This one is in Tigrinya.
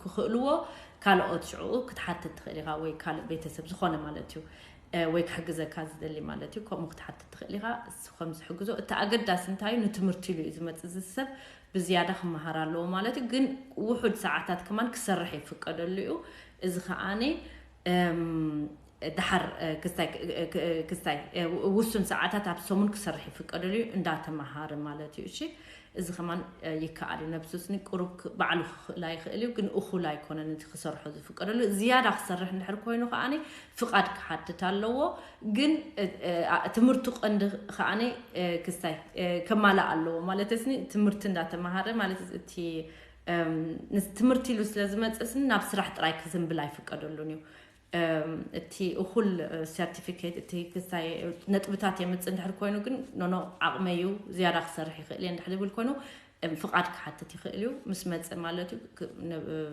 ክኽእልዎ ካልኦት ሽዕኡ ክትሓትት ትኽእል ኢኻ፣ ወይ ካልእ ቤተሰብ ዝኾነ ማለት እዩ፣ እ፣ ወይ ክሕግዘካ ዝደሊ ማለት እዩ። ከምኡ ክትሓትት ትኽእል ኢኻ። እሱ ከም ዝሕግዞ፣ እቲ ኣገዳሲ እንታይ እዩ? ንትምህርቲ ኢሉ እዩ ዝመጽእ። እዚ ሰብ ብዝያዳ ክመሃር ኣለዎ ማለት እዩ። ግን ውሑድ ሰዓታት ከማን ክሰርሕ ይፍቀደሉ እዩ። እዚ ከዓኒ፣ እም፣ ድሓር፣ እ፣ ክስታይ፣ እ፣ እ፣ ክስታይ፣ እ፣ ውሱን ሰዓታት ኣብ ሰሙን ክሰርሕ ይፍቀደሉ እዩ፣ እንዳተመሃረ ማለት እዩ። እሺ፣ እዚ ከማን፣ እ፣ ይከኣል እዩ። ነብሱ ስኒ ቁሩብ ክ-፣ ባዕሉ ክኽእላ ይኽእል እዩ፣ ግን እኹል ኣይኮነን እቲ ክሰርሖ ዝፍቀደሉ። ዝያዳ ክሰርሕ እንድሕር ኮይኑ ከዓኒ ፍቓድ ክሓትት ኣለዎ። ግን፣ እ፣ እ፣ ኣ-፣ ትምህርቱ ቀንዲ ከዓኒ፣ እ፣ ክስታይ፣ እ፣ ከማልእ ኣለዎ ማለት ስኒ ትምህርቲ እንዳተመሃረ ማለት እቲ፣ እም፣ ንስ-፣ ትምህርቲ ኢሉ ስለ ዝመጽእ ስኒ ናብ ስራሕ ጥራይ ክዝንብል ኣይፍቀደሉን እዩ። እም፣ እቲ እኹል፣ እ፣ ሰርቲፊኬት፣ እቲ ክስታይ ነጥብታት የምጽእ እንድሕር ኮይኑ ግን፣ ኖኖ፣ ዓቕመይ እዩ፣ ዝያዳ ክሰርሕ ይኽእል እየ እንድሕር ዝብል ኮይኑ፣ እም፣ ፍቓድ ክሓትት ይኽእል እዩ። ምስ መጸ ማለት እዩ፣ ክ-፣ ን-፣ እ፣